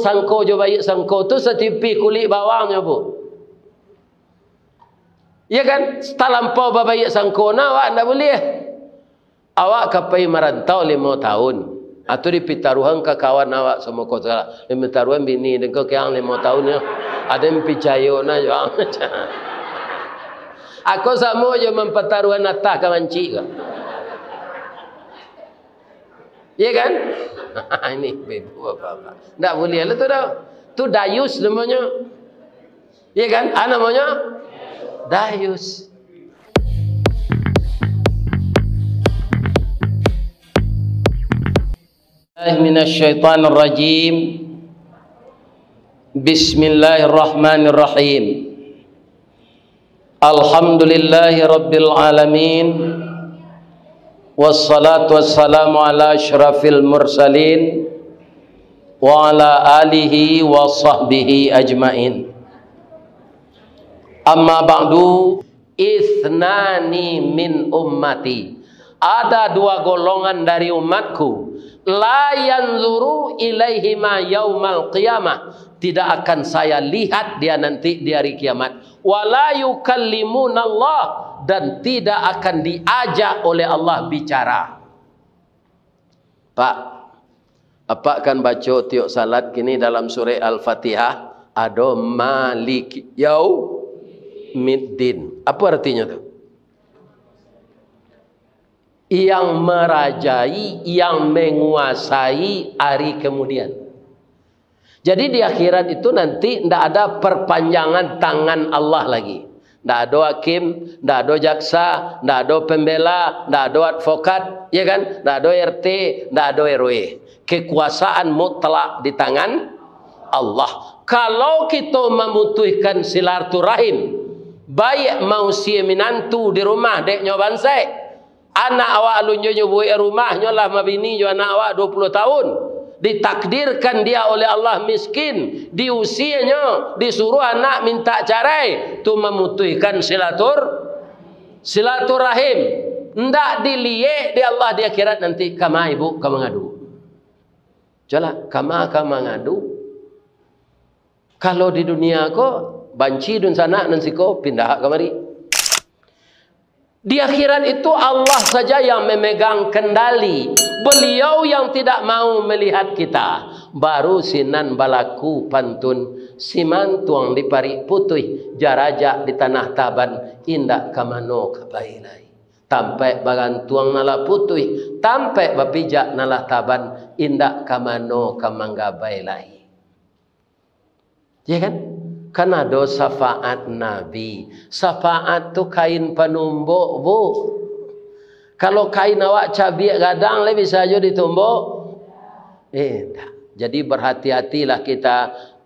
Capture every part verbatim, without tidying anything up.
sangko jo baiak sangko tu satipih kulik bawangnyo, Bu. Ya kan? Talampau babaiak sangko nah, awak ndak buliah. Awak ka pai marantau limo tahun. Atau dipitaruahan ka kawan awak samo ko sagalo. Dipitaruahan bini den ko kiang limo tahun yo. Ado nan picayo nah jo. Ako samo jo mampataruahan atah ka mancik ko. Iya kan? Ini ibu bapak-bapak. Ndak buliah lah tu dah. Tu dayus namonyo. Iya kan? Ah, namonyo dayus. Minasyaitonirrajim. Bismillahirrahmanirrahim. Alhamdulillahi rabbil alamin. Wassalatu wassalamu ala asyrafil mursalin wa ala alihi wa sahbihi ajmain. Amma ba'du, isnani min ummati. Ada dua golongan dari umatku, la yanzuru ilaihima yaumal qiyamah, tidak akan saya lihat dia nanti di hari kiamat, wala yukallimunallah, dan tidak akan diajak oleh Allah bicara. Pak, apak kan baco tiok salat kini dalam surah Al-Fatihah, ado Malik Yaumiddin. Apa artinya tu? Yang merajai, yang menguasai hari kemudian. Jadi di akhirat itu nanti ndak ada perpanjangan tangan Allah lagi. Ndak ado hakim, ndak ado jaksa, ndak ado pembela, ndak ado advokat, ya kan? Ndak ado R T, ndak ado R W. Kekuasaan mutlak di tangan Allah. Kalau kito mamutuihkan silaturahim, baik mausia minantu di rumah dek nyo bansaik, anak awak alun jo nyo buek rumah, nyo lah mabini jo anak awak dua puluh tahun, ditakdirkan dia oleh Allah miskin, diusianyo, disuruh anak mintak carai, tu mamutuihkan silatur-, silaturahim. Ndak diliek di Allah di akhirat nanti, kama ibu ka mangadu. Cubolah, kama ka mangadu. Kalau di dunia ko, banci dunsanak nan siko, pindah kamari. Di akhirat itu Allah saja yang memegang kendali. Beliau yang tidak mau melihat kita. Baru sinan balaku pantun, simantuang di parik putuih, jarajak di tanah taban, indak ka mano ka pai lai. Tampaik bagantuang nan lah putuih, tampaik bapijak nan lah taban, indak ka mano ka manggabai lai. Ya kan? Kan ado syafaat Nabi. Syafaat tu kain panumbuk, Bu. Kalau kain awak cabiak gadang, lai bisa jo ditumbuk? Eh, indak. Jadi berhati-hatilah kita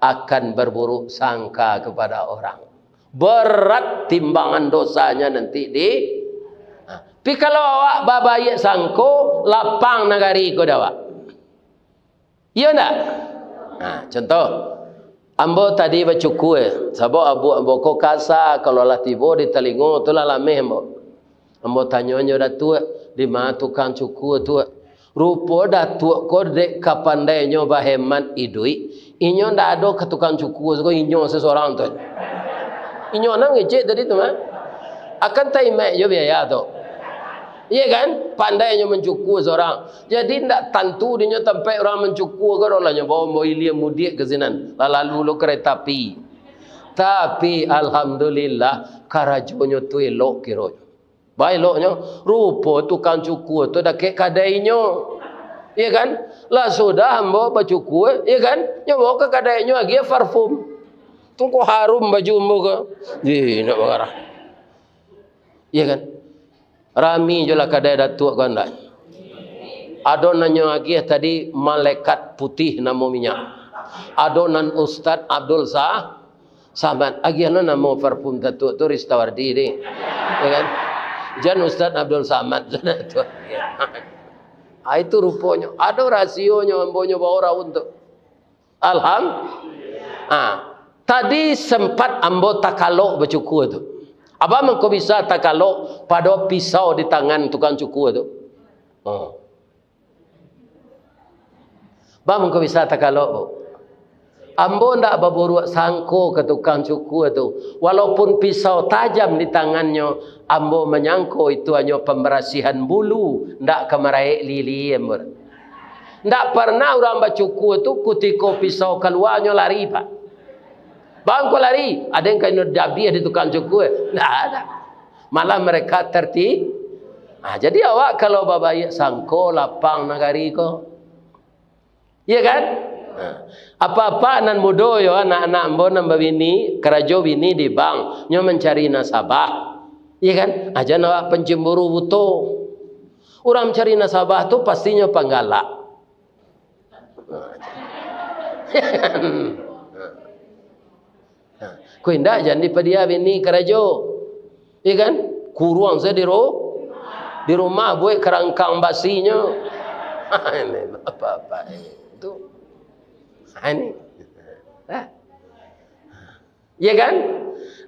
akan berburuk sangka kepada orang. Berat timbangan dosanya nanti di, ha. Tapi kalau awak babaiak sangko, lapang nagari ko dek awak. Iyo ndak? Nah, contoh, ambo tadi bacukua, sabab abuak ambo ko kasa, kalau lah tibo di talingo tu lah lameh ambo. Ambo tanyo nyo, "Datuak, di ma tukang cukua tu?" Rupo Datuak ko dek ka pandainyo bahemat iduik, inyo ndak ado ka tukang cukua ko, inyo sesorang tu. Inyo nan ngecek tadi tu mah. Akan taimaik jo biaya tu. Iya kan? Pandai nyo mancukua sorang. Jadi, ndak tantu dinyo tampaik urang mancukua ko doh lah nyo bawa, bawa ilia mudiak ka sinan. Lah lalu lo kereta api. Tapi, alhamdulillah, karajonyo tu elok kironyo. Baeloknyo, rupo tukang cukua tu dakek kadainyo. Iya kan? Lah sudah ambo bacukua, iya kan? Nyo bawa ka kadainyo agiah parfum. Tungko harum baju ambo ko. Ih, nak bagarah. Iya kan? Rami jo lah kadai Datuak ko ndak? Ado nan nyo agiah tadi, Malaikat Putih namo minyak. Ado nan Ustaz Abdul Sa-, Samad. Agiah lo namo parfum Datuak tu, Ristawardi ni. Ya kan? Jan Ustaz Abdul Samad sudah tu. Ah, itu ruponyo. Ado rasionyo, ambo nyo bawa raun tu. Alham-, ah, tadi sempat ambo takalok bacukua tu. Baa mangko bisa takalok pado pisau di tangan tukang cukua tu? Oh. Baa mangko bisa takalok, Bu? Ambo ndak baburuak sangko ka tukang cukur tu. Walaupun pisau tajam di tangannyo, ambo manyangko itu hanyo pambarasihan bulu, ndak ka maraek lili ambo. Ndak parnah urang bacukur tu kutiko pisau kalua nyo lari, Pak. "Bang, ko lari?" "Aden ka ino dabiah di tukang cukur." Ndak ada. Malah mereka terti-, ah, jadi awak kalau babaiak sangko, lapang nagari ko. Iya kan? Nah, apa-apa nan mudo yo, anak-anak ambo nan babini, karajo bini di bank, nyo mancari nasabah. Iya kan? Aja awak pancemburu buto. Urang mancari nasabah tu pastinyo panggalak. Nah, ko indak, jan dipadia bini karajo. Iya kan? Kuruang sajo di ru-, di rumah, buek karangkang basinyo. Ini apa-apa ini. Tu. Ha, ini. Ha? Iya kan?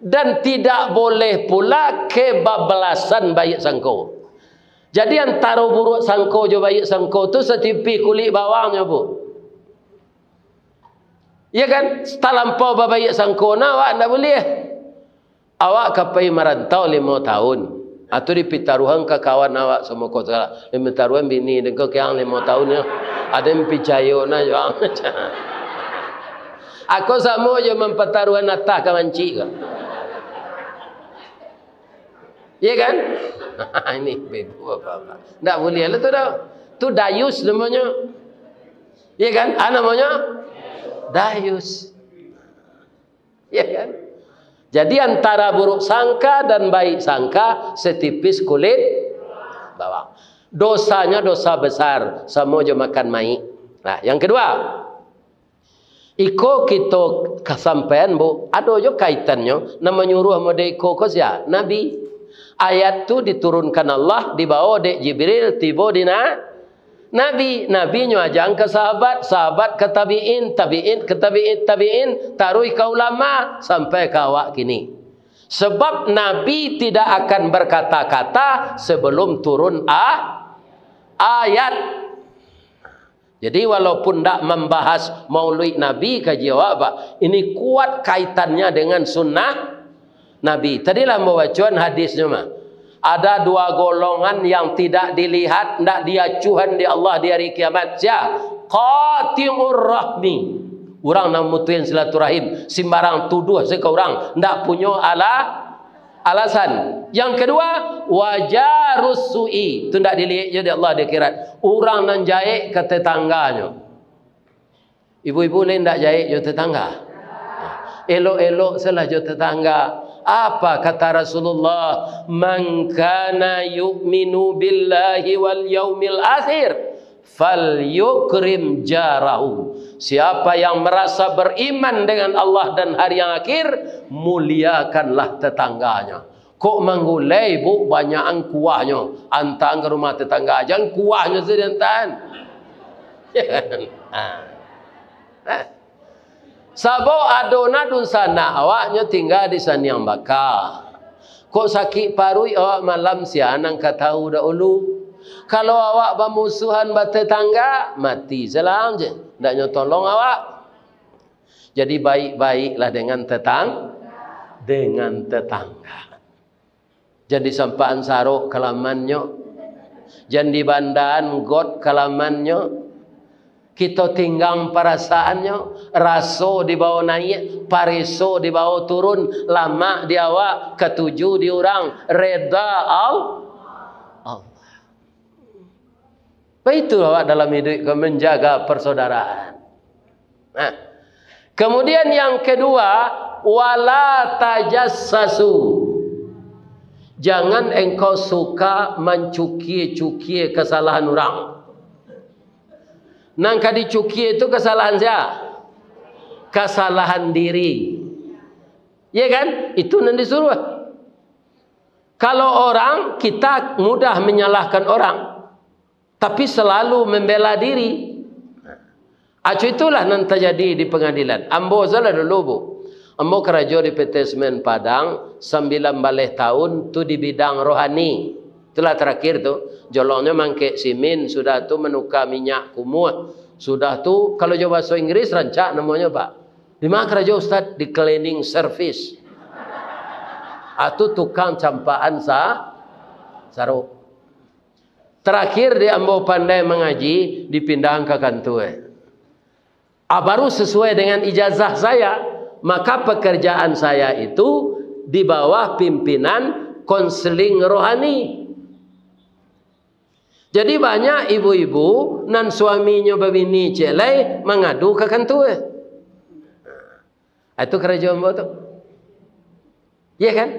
Dan tidak boleh pula kebablasan baiak sangko. Jadi, antaro buruak sangko jo baiak sangko tu satipih kulik bawangnyo, Bu. Iya kan? Talampau babaiak sangko nah, awak ndak buliah. Awak ka pai marantau limo tahun. Atau dipitaruahan ka kawan awak samo ko sagalo. Dipitaruahan bini den ko kiang limo tahun yo. Aden picayo nah jo ang. Ako samo jo mampataruahan atah ka mancik ko. Iya kan? Ini ibu bapak-bapak. Ndak buliah lah tu dah. Tu dayus namonyo. Iya kan? Ah, namonyo dayus. Iya kan? Jadi, antara buruk sangka dan baik sangka setipis kulit bawang. Dosanya dosa besar, samo jo makan maik. Nah, yang kedua, iko kito kasampaian, Bu, ado jo kaitannyo, nan manyuruah model iko ko sia? Nabi. Ayat tu diturunkan Allah, dibawa dek Jibril, tibo di na-, Nabi, Nabi nyo ajakan ka sahabat, sahabat ka tabiin, tabiin ka tabiin, tabiin, taruih ka ulama, sampai ka awak kini. Sebab Nabi tidak akan berkata-kata sebelum turun a-, ayat. Jadi, walaupun ndak mambahas mauluik Nabi, kaji awak, Pak, ini kuat kaitannya dengan sunnah Nabi. Tadi lah ambo bacoan hadisnyo mah. Ada dua golongan yang tidak dilihat, ndak diacuhan di Allah di hari kiamat. Sia? Qati'ur rahmi. Urang nan mutuihan silaturahim, simbarang tuduah se ka urang, ndak punyo ala-, alasan. Yang kedua, wajarus su'i. Tu ndak diliek juo di Allah di akhirat. Urang nan jaek ka tetangganyo. Ibu-ibu lai ndak jaek jo tetangga? Elok-elok salah jo tetangga. Apa kata Rasulullah? "Man kana yu'minu billahi wal yaumil akhir, falyukrim jarahu." Siapa yang merasa beriman dengan Allah dan hari yang akhir, muliakanlah tetangganya. Kok manggulai, Bu, banyakan kuahnyo. Antaan ka rumah tetangga, jan kuahnyo sajo diantaan. Ha. Ha. Sabab ado nan dunsanak awaknyo tingga di saniang baka. Kok sakik paruik awak malam, sia nan ka tahu dahulu. Kalau awak bamusuhan batetangga, mati salam je. Ndak nyo tolong awak. Jadi, baik-baiklah dengan tetang-, dengan tetangga. Jan disampaan sarok kalamannyo. Jan dibandaan got kalamannyo. Kito tinggang parasaannyo, raso dibawa naiak, pareso dibawa turun, lamak di awak, katuju di urang, reda Al-, Allah. Baitu awak dalam iduik ko, manjaga persaudaraan. Nah, kemudian yang kedua, wala tajassasu. Jangan engkau suka mancukia-cukia kesalahan urang. Nan ka dicukia itu kesalahan sia? Kesalahan diri. Ya kan? Itu nan disuruah. Kalau orang, kita mudah menyalahkan orang, tapi selalu membela diri. Acu itulah nan tajadi di pangadilan. Ambo salah dulu, Bu. Ambo karajo di P T Semen Padang, sambilan baleh tahun tu di bidang rohani. Itulah terakhir tu. Jolongnyo mangkek simin, sudah tu manuka minyak kumuah. Sudah tu, kalau jo bahaso Inggris, rancak namonyo, Pak. Di ma karajo ustad? Di cleaning service. Atu tukang campakan sa-, sarok. Terakhir di ambo pandai mangaji, dipindahan ka kantua. Ah, baru sesuai dengan ijazah saya, maka pekerjaan saya itu di bawah pimpinan konseling rohani. Jadi banyak ibu-ibu nan suaminyo babini ciek lai mangadu ka kantua. Ah, itu karajo ambo tu. Iya kan?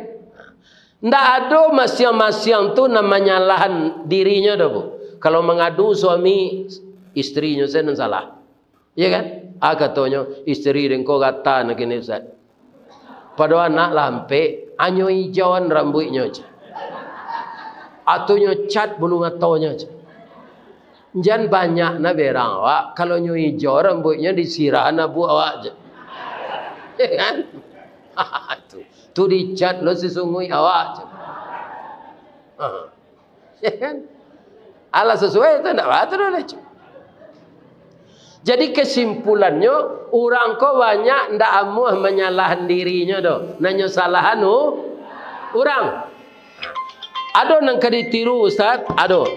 Ndak ado masiang-masiang tu nan manyalahan dirinyo doh, Bu. Kalau mangadu suami, istrinyo sajo nan salah. Iya kan? Ah, katonyo, "Istri den ko gata nan kini, Ustaz." Padahal anak lah ampek, anyo ijauan rambuiknyo, ceh. Atunyo cat bulu matonyo, ceh. Jan banyak na berang awak, kalau nyo ijau rambuiknyo disirah na buak awak je. Ya kan? Tu, tu dicat lo sisunguik awak je. Ha. Ya kan? Alah sesuai tu ndak batul lah, cek. Jadi kesimpulannyo, urang ko banyak ndak amuah manyalahan dirinyo doh. Nanyo salahan u-, urang. Ado nan ka ditiru, Ustaz? Ado.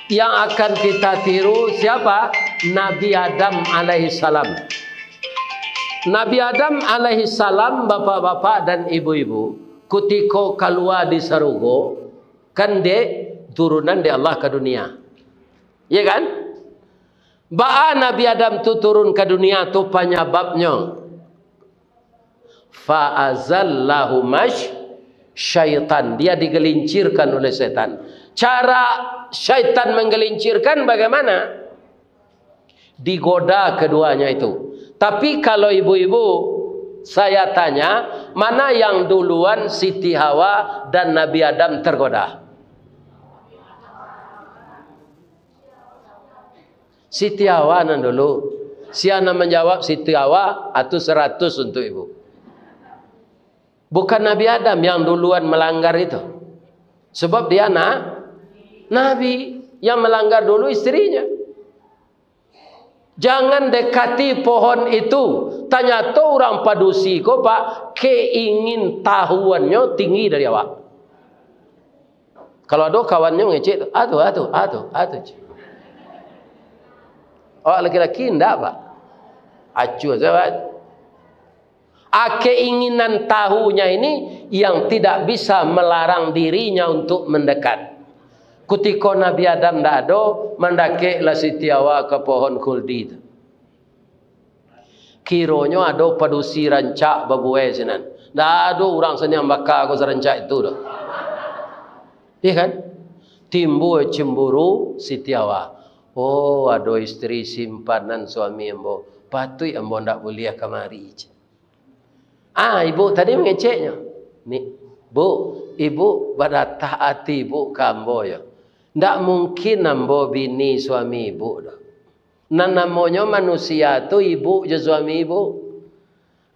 Yang akan kita tiru siapa? Nabi Adam alaihissalam. Nabi Adam alaihissalam, bapak-bapak dan ibu-ibu, kutiko kalua di sarugo, kan dek turunan dek Allah ka dunia. Iya kan? Baa Nabi Adam tu turun ka dunia tu panyababnyo? Fa azallahuma syaitan, dia digelincirkan oleh setan. Cara syaitan menggelincirkan bagaimana? Digoda keduanya itu. Tapi kalau ibu-ibu, saya tanya, mana yang duluan Siti Hawa dan Nabi Adam tergoda? Siti Hawa nan dulu. Sia nan manjawab Siti Hawa, atu saratus untuk ibu. Bukan Nabi Adam yang duluan melanggar itu. Sebab dia na-, Nabi, yang melanggar dulu istrinya. Jangan dekati pohon itu. Tanyato urang padusi ko, Pak, keingin tahuannyo tinggi dari awak. Kalau ado kawannyo mangecek tu, "Atu, atu, atu, atu," cek. Awak laki-laki ndak, Pak. Acuah sajo, Pak. Ah, keinginan tahunya ini yang tidak bisa melarang dirinya untuk mendekat. Kutiko Nabi Adam ndak ado, mandakeklah Siti Hawa ka pohon khuldi tu. Kironyo ado padusi rancak babuwai sinan. Ndak ado urang saniang baka ko sarancak itu doh. Iya kan? Timbua cemburu Siti Hawa. "Oh, ado istri simpanan suami ambo. Patuik ambo ndak buliah kamari," cek. Ah, ibu tadi mangeceknyo. Ni, Bu, ibu badatah ati ibu ka ambo yo. Ndak mungkin ambo bini suami ibu doh. Nan namonyo manusia tu ibu jo suami ibu.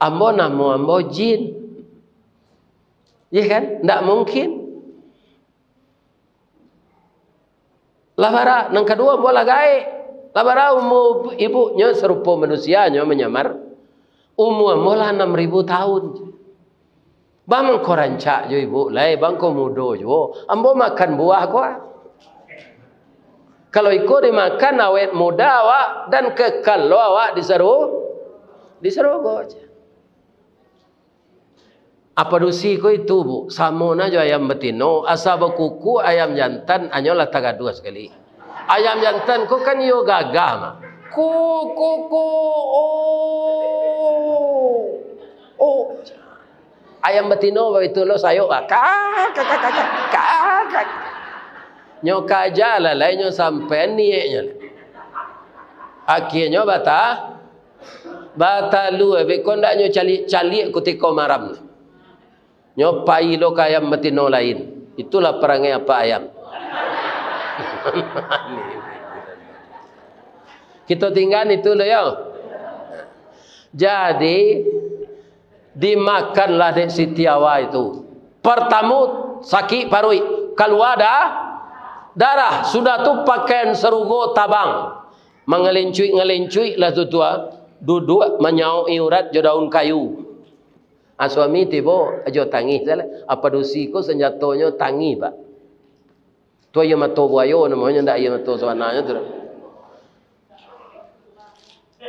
Ambo namo ambo jin. Iya kan? Ndak mungkin. Lah bara, nan kaduo ambo lah gaek. Lah bara umua ibunyo sarupo manusia, nyo manyamar. Umua ambo lah anam ribu tahun. Baa mangko rancak jo ibu lai, baa mangko mudo juo. Ambo makan buah ko ah. Kalau iko dimakan awet muda awak, dan kekal lo awak di saru-, di sarugo. Apa dusi ko itu, Bu? Samo na jo ayam batino, asa bakuku ayam jantan, anyo lah tagaduah sakali. Ayam jantan ko kan iyo gagah mah. Ku, ku, ku, oh. Oh. Ayam batino baitu lo sayok, bah. Ka, ka, ka, ka, ka, ka, ka. Nyo kaja lah, lai nyo sampai nieknyo. Akhirnyo bata-, batalua, beko ndak nyo caliak-caliak kutiko maram. Nyo pai lo ka ayam batino lain. Itulah parangai apak ayam. Kito tinggaan itu lo yo. Jadi, dimakanlah dek Siti Hawa itu. Partamo, sakik paruik, kalua da-, darah. Sudah tu pakaian sarugo tabang. Mangalencuik-ngalencuik lah tu, tu, ah. Duduak manyaok-i urat jo daun kayu. Ah, suami tibo jo tangih salah. Ah, padusi ko sanjatonyo tangih, Pak. Tu aia mato buayo namonyo, ndak aia mato sabananyo tu.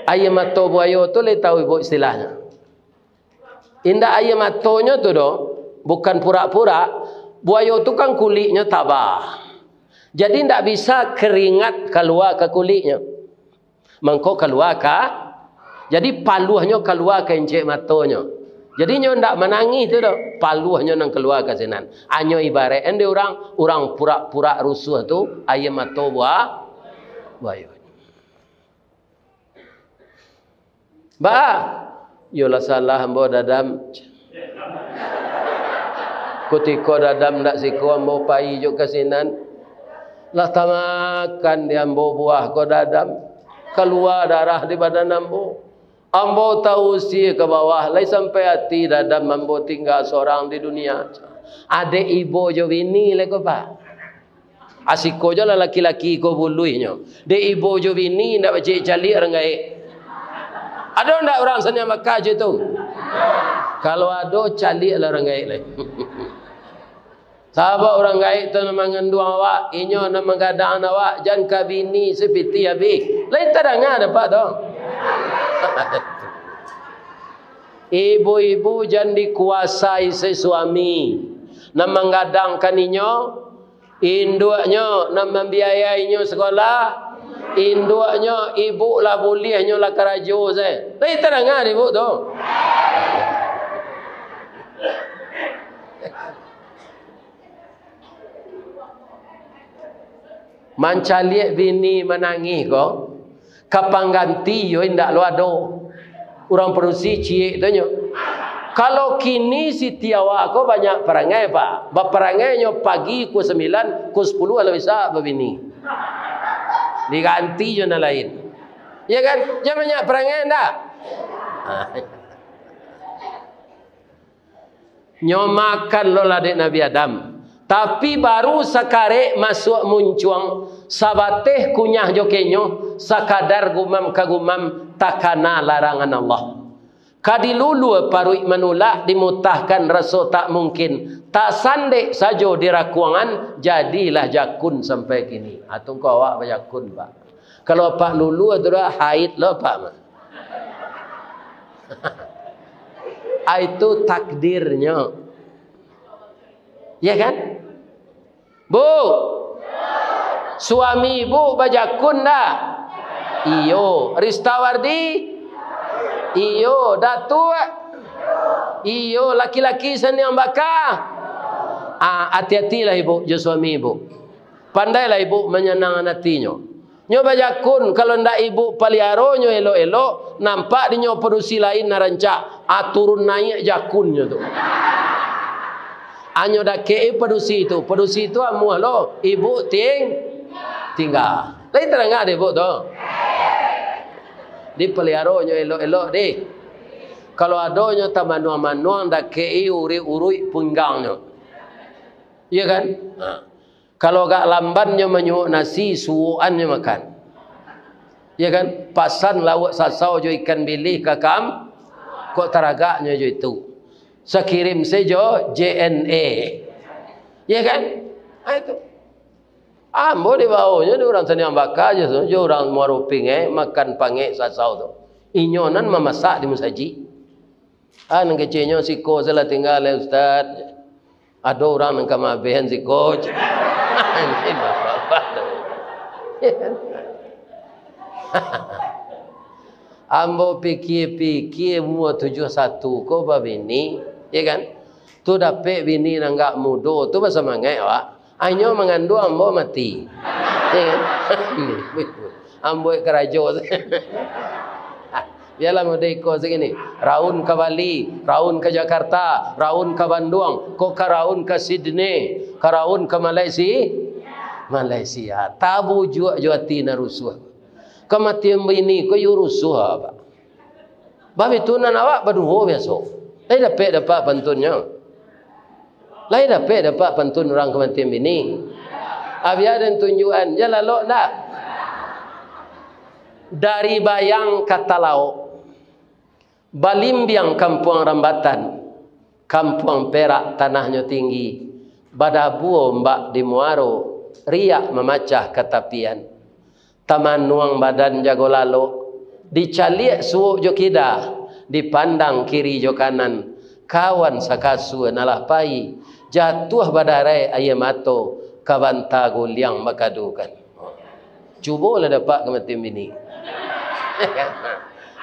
Aia mato buayo tu lai tahu ibu istilahnyo. Indak aia matonyo tu doh, bukan purak-purak. Buayo tu kan kuliknyo taba. Jadi ndak bisa keringat kalua ka kuliknyo. Mangko kalua ka, jadi paluahnyo kalua ka incek matonyo. Jadi nyo ndak manangih tu doh, paluahnyo nan kalua ka sinan. Anyo ibaraik-an dek urang, urang purak-purak rusuah tu, aia mato bua-, buayo. Ba, iyolah salah ambo dadam. Kutiko dadam ndak siko ambo pai jo ka sinan. Lah tamakan di ambo buah ko dadam. Kalua darah di badan ambo. Ambo tausia ka bawah, lai sampai ati dadam ambo tingga sorang di dunia. Adek ibo jo bini lai ko, Pak. Asiko jo lah laki-laki ko buluihnyo. Dek ibo jo bini ndak bacaliak-caliak urang gaek. Ado ndak urang saniang baka jo tu? Kalau ado, caliaklah urang gaek lai. Sabab urang gaek tu nan manganduang awak, inyo nan manggadang awak, jan ka bini sapiti abih. Lai tadanga dek Apak tu? Ibu-ibu jan dikuasai se suami. Nan manggadangkan inyo, induaknyo nan mambiayai inyo sakolah, induaknyo, ibu lah buliah nyo lah karajo se. Lai tadanga dek ibu tu? Mancaliak bini manangih ko, ka pangganti yo indak lo ado. Urang padusi ciek tu nyo. Kalau kini Siti awak ko banyak parangai, Pak. Baparangainyo pagi pukua sambilan, pukua sapuluah lah bisa babini. Diganti jo nan lain. Ya kan? Jan banyak parangai ndak? Nyo makan lo lah dek Nabi Adam. Tapi baru sakarek masuak muncuang, sabateh kunyah jo kenyo, sakadar gumam ka gumam, takana larangan Allah. Ka dilulua paruik manulak, dimutahkan raso tak mungkin, tasandek sajo di rakuangan, jadilah jakun sampai kini. Atungko awak bajakun, Pak. Kalau Apak lulua tu dah haid lo, Pak, mah. Ah, itu takdirnyo. Ya kan? Bu, suami ibu bajakun ndak? Iyo. Ristawardi? Iyo. Datuak? Iyo. Laki-laki saniang baka? Ah, ati-atilah ibu jo suami ibu. Pandailah ibu manyanangkan atinyo. Nyo bajakun, kalau ndak ibu paliaronyo elok-elok, nampak dinyo padusi lain nan rancak, ah, turun naiak jakunnyo tu. Anyo dakek padusi tu, padusi tu amuah lo, ibu ting-, tingga. Lain tadanga dek ibu tu. Dipaliaronyo elok-elok deh. Kalau adonyo tamanuang-manuang, dakek uruik-uruik pinggangnyo. Iya kan? Ha. Kalau agak lambannyo manyuok nasi, suokannyo makan. Ya kan? Pasan lauak sasau jo ikan bilih ka kam-, kok taragaknyo jo itu. Sakirim se jo J N A. Ya kan? Ha, itu. Ambo dibaonyo di urang Saniang Baka jo, jo urang Muaro Pingeh, makan pangek sasau tu. Inyo nan mamasak di musajik. Ah, nan keceknyo siko se lah tingga lai, Ustaz. Ado urang nan ka maabehan siko. Ini bapak-bapak tu. Ambo pikia-pikia umua tujuah satu ko babini, ya kan? Tu dapek bini nan agak mudo, tu basamangaik awak. Inyo manganduang ambo mati. Ya kan? Ambo karajo. Bialah mode iko sagini. Raun ka Bali, raun ka Jakarta, raun ka Banduang, ko ka raun ka Sydney, ka raun ka Malaysia. Malaysia. Tabujuak jo ati nan rusuah. Kamatian bini ko iyo rusuah, Pak. Bab itu nan awak baduo biaso. Lai dapek dek Apak pantunnyo. Lai dapek dek Apak pantun urang kamatian bini. Abia den tunjuakan, jan lalok ndak? Dari Bayang ka Talaok, balimbiang kampuang Rambatan, kampuang Perak tanahnyo tinggi, badabua ombak di muaro, riak mamacah ka tapian. Tamanuang badan jago lalok, dicaliak suok jo kida, dipandang kiri jo kanan, kawan sakasua nan lah pai, jatuah badarai aia mato, ka banta guliang bakadukan. Cubolah dapek ka mati bini.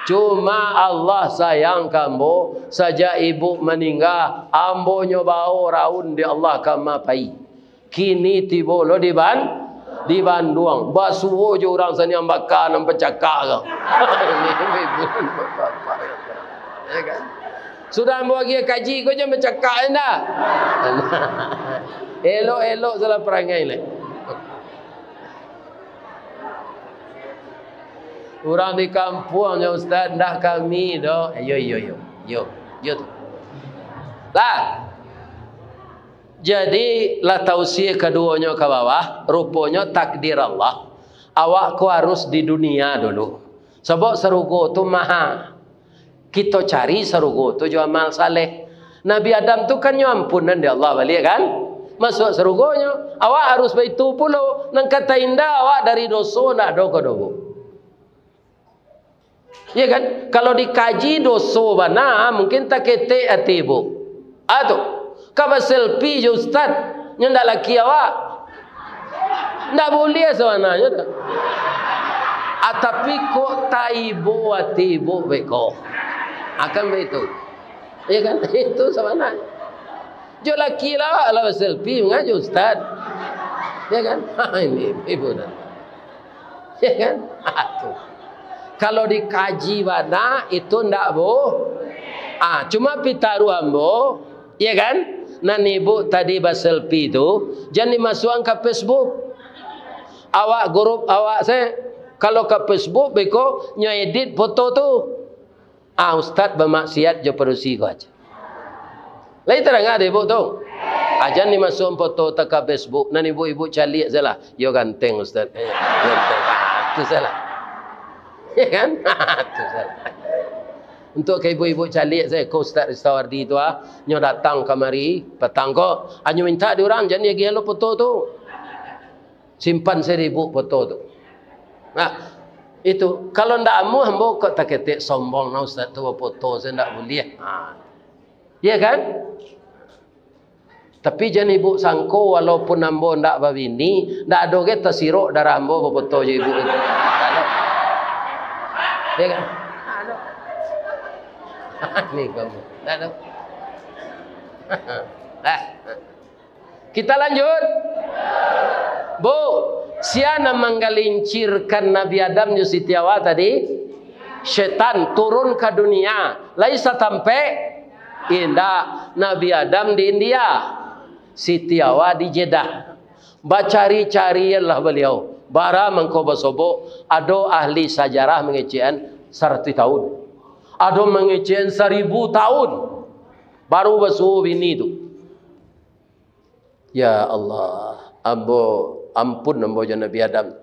Cuma Allah sayang ka ambo, sajak ibu maningga, ambo nyo bawo raun di Allah ka ma pai. Kini tibo lo di Ban-, di Banduang. Basuo jo urang saniang baka nan pacakak ko. Ya kan? Sudah ambo agiah kaji ko, jan bacakak indak. Elok-elok salah parangai lai. Urang di kampuang nyo, Ustaz, ndak kami doh. Yo, yo, yo. Yo, yo tu. Lah. Jadi, lah tausia kaduonyo ka bawah, ruponyo takdir Allah. Awak ko harus di dunia dulu. Sabab sarugo tu maha. Kito cari sarugo tu jo amal saleh. Nabi Adam tu kan nyo ampunan dek Allah baliak kan? Masuak sarugonyo. Awak harus baitu pulo. Nan ka tainda awak dari doso ndak ado ko doh, Bu. Ya kan? Kalau dikaji doso bana, mungkin taketek ati, Bu. Ah tu. Ka baselfie jo ustaz, nyo ndak laki awak. Ndak buliah sabananyo tu. Ah, tapi kok taibo ati ibu beko. Akan baitu. Ya kan? Itu sabananyo. Jo laki lah, lah selfie mangaji ustaz. Ya kan? Ha, ini ibu dah. Ya kan? Ha, tu. Kalau dikaji bana, itu ndak bu-, ah, cuma pitaruah ambo, ya kan? Nan ibu tadi baselfie tu, jan dimasuakan ka Facebook. Awak grup awak se, kalau ka Facebook beko nyo edit foto tu. Ah, ustaz bamaksiat jo padusi ko aja. Lai tadanga dek ibu tu? Ah, jan dimasuakan foto tu ka Facebook, nan ibu-ibu caliak salah. Yo ganteng ustaz. Eh, ganteng. Ah, tu salah. Ya kan? Ah, tu salah. Untuk ka ibu-ibu caliak sajo, ko Ustaz Ristawardi tu, ah, nyo datang kamari patang ko, ah, nyo minta di urang, jan diagiah lo foto tu. Simpan sajo ibu foto tu. Nah, itu. Kalau ndak amuah, ambo kok taketek sombong, nah, ustaz tu bafoto, sajo ndak buliah. Ha. Ya kan? Tapi jan ibu sangko, walaupun ambo ndak babini, ndak ado ge tasirok darah ambo bafoto jo ibu itu. Ndak ado. Ya kan? Ndak ado. Ni kamu. Ndak ado. Dah. Kita lanjut. Bu, sia nan manggalincirkan Nabi Adam jo Siti Hawa tadi? Setan turun ka dunia. Lai satampek? Indak. Nabi Adam di India, Siti Hawa di Jeddah. Bacari-carilah baliau. Bara mangko basobok, ado ahli sajarah mangecekan saratuih tahun. Ado mangecekan saribu tahun. Baru basuo bini tu. Ya Allah, ambo, ampun ambo jo Nabi Adam.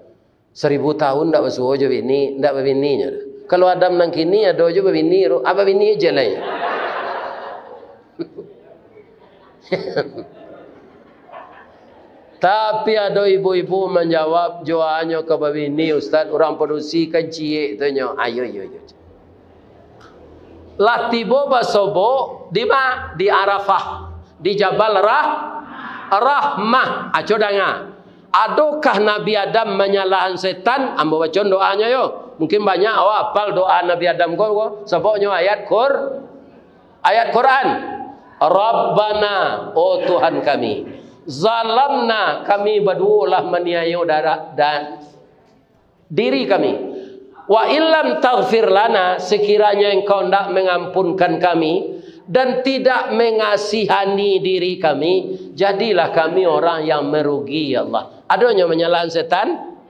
Saribu tahun ndak basuo jo bini, ndak babini nyo. Kalau Adam nan kini ado jo babini, ru-, ah, babini je lai. Tapi ado ibu-ibu manjawab, jo anyo ka babini, ustaz, urang padusi kan ciek tu nyo. Ayo, yo, yo. Lah tibo basobok di ma? Di Arafah, di Jabal Rah-, Rahmah. Aco danga. Adokah Nabi Adam manyalahan setan? Ambo bacoan doanyo yo. Mungkin banyak awak apal doa Nabi Adam ko, ko. Sabab nyo ayat Qur-, ayat Quran. Rabbana, oh Tuhan kami, zalamna, kami baduo lah maniayo darah dan diri kami. Wa illam taghfir lana, sekiranya Engkau ndak mengampunkan kami dan tidak mengasihani diri kami, jadilah kami orang yang merugi, ya Allah. Adonyo manyalahan setan?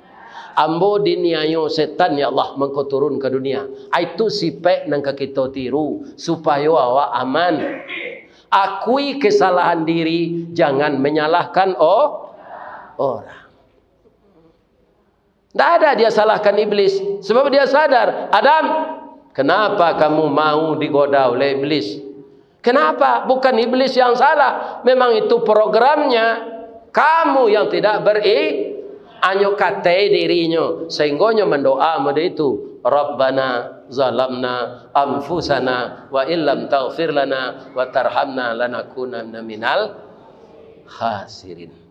Ambo diniayo setan, ya Allah, mangko turun ka dunia. Itu sipek nan ka kito tiru, supayo awak aman. Akui kesalahan diri, jangan menyalahkan o-, orang. Tidak ada dia salahkan iblis, sebab dia sadar, "Adam, kenapa kamu mau digoda oleh iblis? Kenapa? Bukan iblis yang salah, memang itu programnya. Kamu yang tidak beri," hanyo katai dirinyo, sehinggonyo mandoa model itu, "Rabbana zalamna anfusana wa illam taghfir lana wa tarhamna lanakunanna minal khasirin."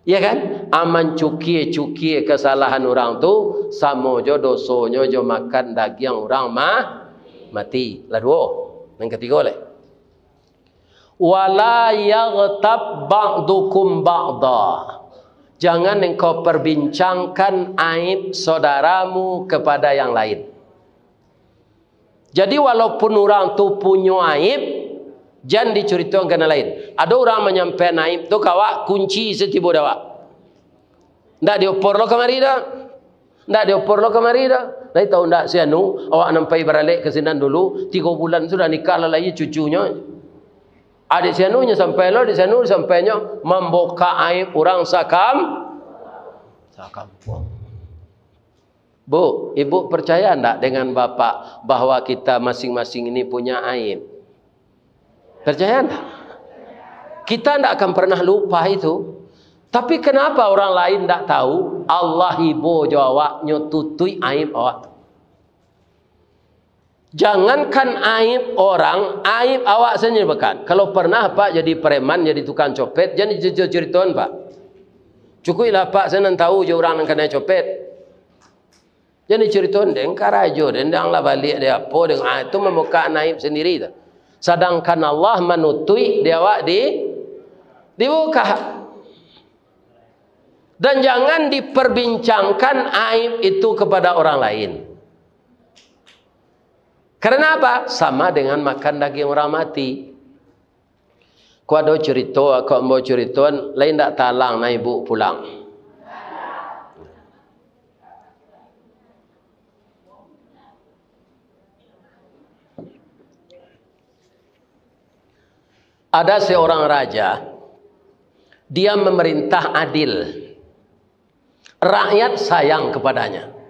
Ya kan? Aman cukie-cukie kesalahan urang tu, samo jo dosonyo jo makan dagiang urang ma-, mati. Lah duo. Nan katigo lai. "Wala yaghtab ba'dukum ba'da." Jangan engkau perbincangkan aib saudaramu kepada yang lain. Jadi, walaupun urang tu punyo aib, jan dicuritokan ka nan lain. Ado urang manyampaian aib tu ka awak, kunci satibo di awak. Ndak diopor lo kamari doh. Ndak diopor lo kamari doh. Lai tahu ndak si anu, awak nan pai baralek ka sinan dulu, tigo bulan sudah nikah lah lahia cucunyo. Adik si anu nyo sampai lo, adik si anu disampainyo, mambukak aib urang sakam-, sakampuang. Bu, ibu percaya ndak dengan bapak bahwa kita masing-masing ini punya aib? Percaya ndak? Kita ndak akan pernah lupa itu. Tapi kenapa orang lain ndak tahu? Allah ibo jo awak, nyo tutuik aib awak tu. Jangankan aib orang, aib awak sendiri bahkan. Kalau pernah Pak jadi preman, jadi tukang copet, jan diceritoan, Pak. Cukuiklah Pak, sanan tahu jo urang nan kanai copet. Jan diceritoan, den karajo, den dang lah baliak, den apo, den, ah, itu mambuka aib sendiri tu. Sadangkan Allah manutuik di awak di, dibuka. Dan jangan diperbincangkan aib itu kepada orang lain. Karena apa? Sama dengan makan daging orang mati. Ko ado curito, ko ambo curitoan, lai ndak talang na ibu pulang. Ada seorang raja, dia memerintah adil. Rakyat sayang kepadanya.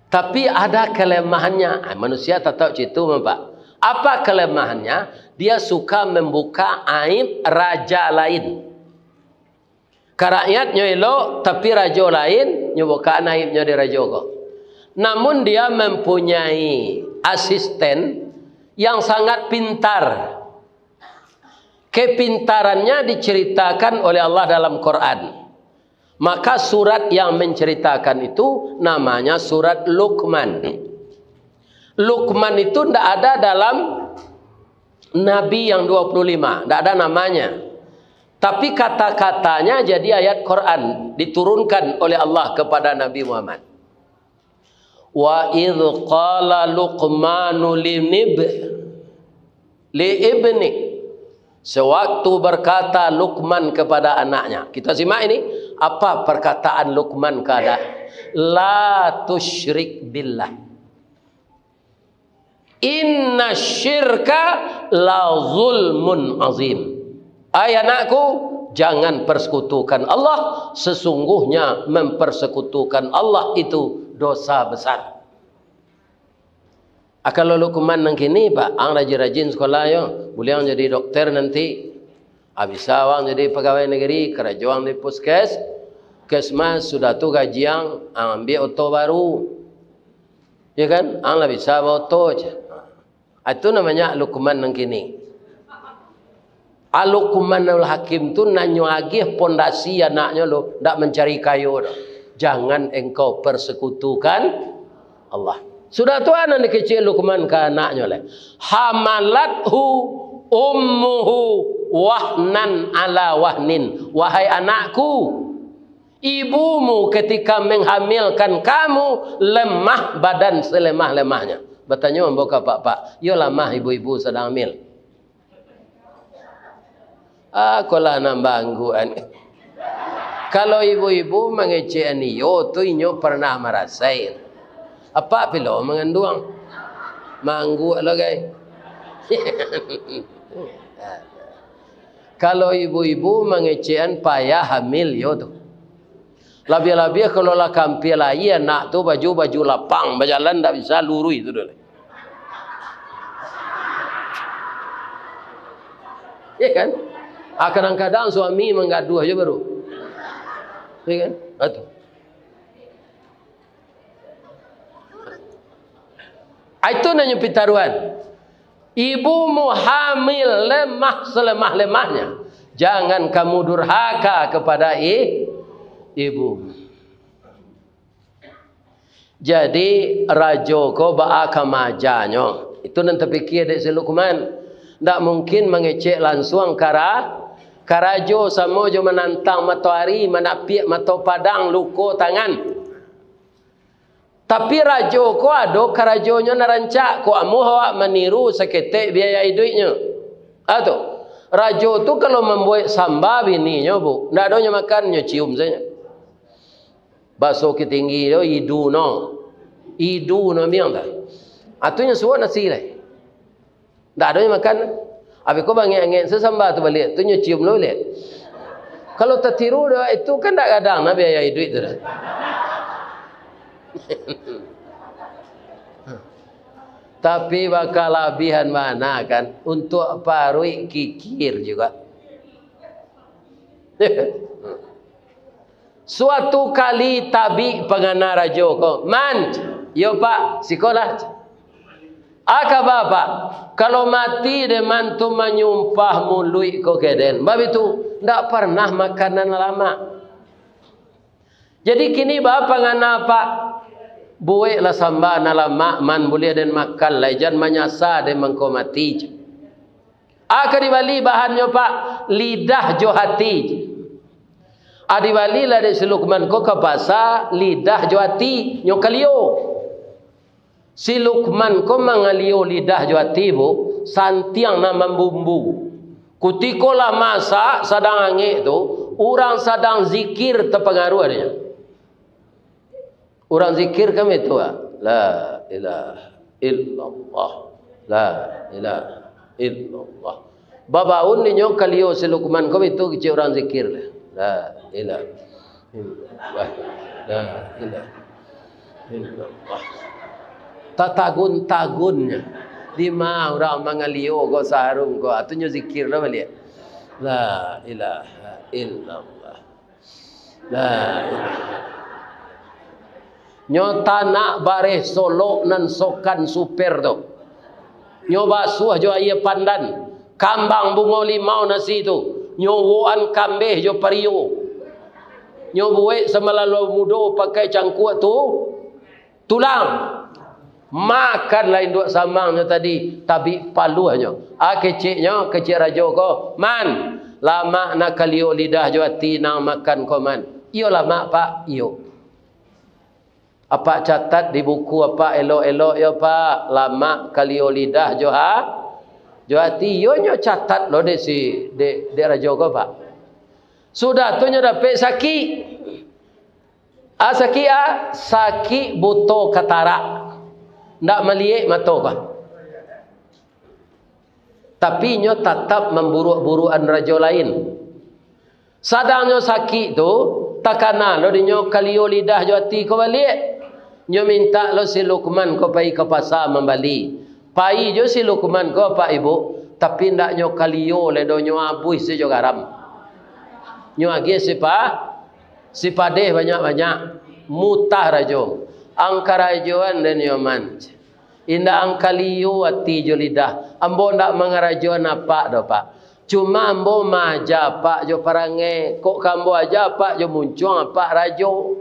Tapi ada kelemahannya. Ah, manusia tatap citu, Bapak. Apa kelemahannya? Dia suka membuka aib raja lain. Ka rakyatnyo elok, tapi rajo lain, nyo bukaan aibnyo di rajo ko. Namun dia mempunyai asisten yang sangat pintar. Kepintarannya diceritakan oleh Allah dalam Quran. Maka surat yang menceritakan itu namanya surat Luqman. Luqman itu ndak ada dalam Nabi yang dua puluh lima, ndak ada namanya. Tapi kata-katanya jadi ayat Quran diturunkan oleh Allah kepada Nabi Muhammad. "Wa idh qala Luqmanu linib-, li ibni." Sewaktu berkata Luqman kepada anaknya. Kita simak ini, apa perkataan Luqman kepada, "La tusyrik billah. Inna syirka la zulmun azim." Ai anakku, jangan persekutukan Allah, sesungguhnya mempersekutukan Allah itu dosa besar. Ah, kalau Luqman nan kini, Pak, ang rajin-rajin sekolah yo, buliah ang jadi dokter nanti. Ah, bisa ang jadi pegawai negeri, karajo ang di puskes, kesmas, sudah tu gaji ang, ang ambiak oto baru. Ya kan? Ang lah bisa baoto je. Ah, itu namanya Luqman nan kini. Al-Luqmanul Hakim tu nan nyo agiah pondasi anaknyo lo, ndak mancari kayo doh. Jangan engkau persekutukan Allah. Sudah tu, nan dikecek Luqman ka anaknyo lai. "Hamalathu ummuhu wahnan ala wahnin." Wahai anakku, ibumu ketika menghamilkan kamu lemah badan selemah-lemahnya. Batanyo ambo ka apak-apak, iyo lamah ibu-ibu sadang hamil? Ah, kolah nan baangguan. Kalau ibu-ibu mangecekan iyo tu, inyo pernah marasai. Apak pilo manganduang. Maangguak lo, gai. Kalau ibu-ibu mangecekan payah hamil iyo tu. Labiah-labiah kalau lah ka ampia lahia anak tu, baju, baju lapang, bajalan ndak bisa luruih tu doh. Ya kan? Ah, kadang-kadang suami manggaduah jo baru. Ya kan? Ah, tu. Ah, itu nanyo pitaruan. Ibumu hamil lemah selemah-lemahnya. Jangan kamu durhaka kepada i-, ibu. Jadi, rajo ko baa ka maajanyo? Itu nan tapikia dek si Lukman. Ndak mungkin mangecek lansuang ka ra-, ka rajo, samo jo manantang matoari, manapiak mato padang, luko tangan. Tapi rajo ko ado karajonyo nan rancak, kok amuah awak maniru saketek biaya iduiknyo. Ah, tu. Rajo tu kalau mambuek samba bininyo, Bu, ndak ado nyo makan, nyo cium sajo. Baso Bukittinggi tu, idu no. Idu no miang tu. Ah, tu nyo suo nasi lai. Ndak ado nyo makan. Abih ko bangek-angek se samba tu baliak, tu nyo cium lo baliak. Kalau tatiru doh itu kan ndak gadang nah biaya iduik tu doh. Tapi bakalabihan bana kan, untuak paruik kikir juga. Suatu kali tabik pangana rajo ko, "Man, yo Pak, sikolah." "Aka baa, Pak?" "Kalau mati dek man tu manyumpah muluik ko ka den, baitu, ndak parnah makan nan lamak. Jadi kini baa pangana, Pak?" "Bueklah samba nan lamak, man, buliah den makan lai, jan manyasa den mangko mati." "Aka dibali bahannyo, Pak?" "Lidah jo hati." Ah, dibalilah dek si Lukman ko ka pasa lidah jo ati, nyo kalio. Si Lukman ko mangalio lidah jo ati, Bu, santiang nan mambumbu. Kutiko lah masak, sadang angek tu, urang sadang zikir tapangaruah dek nyo. Urang zikir kan baitu, ah. La ilaha illallah. La ilaha illallah. Babaun inyo kalio si Lukman ko baitu kecek urang zikir. La ilaha illallah. La ilaha illallah. Tatagun-tagunnyo. Dima urang mangalio ko sarung ko, atunyo zikir lah baliak. La ilaha illallah. Nah, nyo tanak bareh Solok nan sokan super tu. Nyo basuah jo aia pandan, kambang bungo limau nasi tu, nyo uwokan kambeh jo pario. Nyo buek samalam mudo pakai cangkuak tu, tulang. Makanlah induak samangnyo tadi, tabik paluahnyo. Ah, keceknyo, kecek rajo ko, "Man, lamak nak kalio lidah jo ati nan makan ko, Man?" "Iyo lamak, Pak." "Iyo. Apak catat di buku apak elok-elok yo, Pak. Lamak kalio lidah jo ha-, jo ati." Iyo nyo catat lo dek si, dek, dek rajo ko, Pak. Sudah tu nyo dapek sakik. Ah, sakik, ah, sakik buto katarak. Ndak maliek mato ko. Tapi inyo tatap mamburuak-buruakan rajo lain. Sadang nyo sakik tu, takana lo dinyo kalio lidah jo ati ko baliak. Nyo mintak lo si Lukman ko pai ka pasa mambali. Pai jo si Lukman ko, Pak Ibu, tapi ndak nyo kalio lai doh, nyo abuih se jo garam. Nyo agiah sipa-, sipadeh banyak-banyak, mutah rajo. Ang karajoan den yo, Man. Indak ang kalio ati jo lidah. Ambo ndak mangarajoan apak doh, Pak. Cuma ambo maaja apak jo parangai. Kok ka ambo aja apak jo muncuang apak rajo.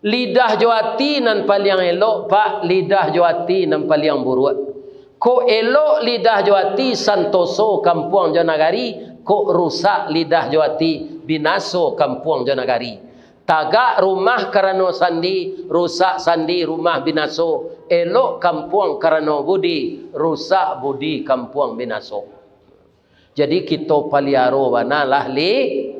Lidah jo ati nan paliang elok, Pak, lidah jo ati nan paliang buruak. Kok elok lidah jo ati, santoso kampuang jo nagari, kok rusak lidah jo ati, binaso kampuang jo nagari. Tagak rumah karano sandi, rusak sandi rumah binaso, elok kampuang karano budi, rusak budi kampuang binaso. Jadi, kito paliaro bana lah li-,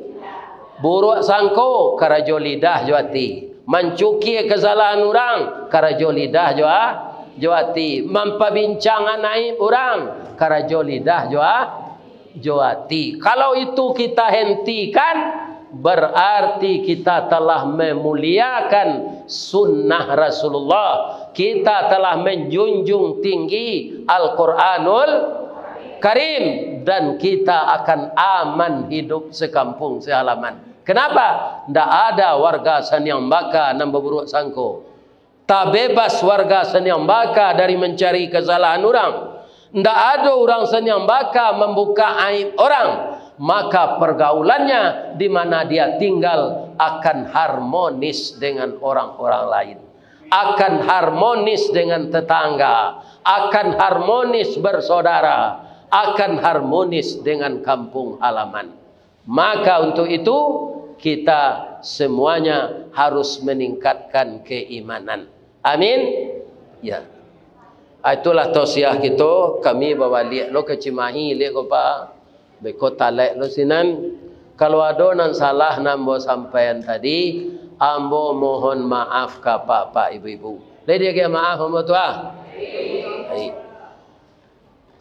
buruak sangko, karajo lidah jo ati. Mancukia kasalahan urang, karajo lidah jo a-, jo ati. Mampabincangan aib urang, karajo lidah jo a-, jo ati. Kalau itu kita hentikan, Berarti kita telah memuliakan sunnah Rasulullah. Kita telah menjunjung tinggi Al-Quranul Karim. Dan kita akan aman hidup sekampung sehalaman. Kenapa? Ndak ada warga Saniang Baka nan baburuak sangko. Tabebas warga Saniang Baka dari mencari kesalahan urang. Ndak ado urang Saniang Baka mambuka aib orang, maka pergaulannya di mana dia tinggal akan harmonis dengan orang-orang lain, akan harmonis dengan tetangga, akan harmonis bersaudara, akan harmonis dengan kampung halaman. Maka untuk itu, kita semuanya harus meningkatkan keimanan. Amin. Ya. Ah, itulah tausiah kito, kami babaliak lo ka Cimahi liak ko, Pak. Beko talek lo sinan. Kalau ado nan salah nan ambo sampaian tadi, ambo mohon maaf ka Pak-pak, Ibu-ibu. Lai diagiah maaf ambo tu, ah? Baik.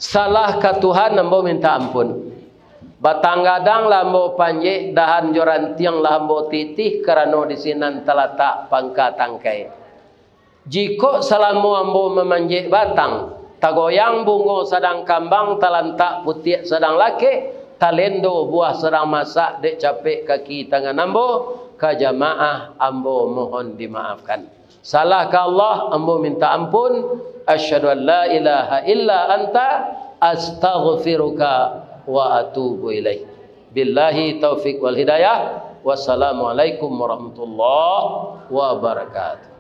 Salah ka Tuhan ambo minta ampun. Batang gadang lah ambo panjek, dahan jo rantiang lah ambo titih, karano di sinan talatak pangka tangkai. Jikok salamo ambo mamanjek batang, tagoyang bungo sadang kambang, talantak putiak sadang lakek, talendo buah sadang masak dek capek kaki tangan ambo, ka jamaah ambo mohon dimaafkan. Salah ka Allah, ambo minta ampun. Asyhadu an la ilaha illa anta, astaghfiruka wa atubu ilaik. Billahi taufik wal hidayah. Wassalamualaikum warahmatullahi wabarakatuh.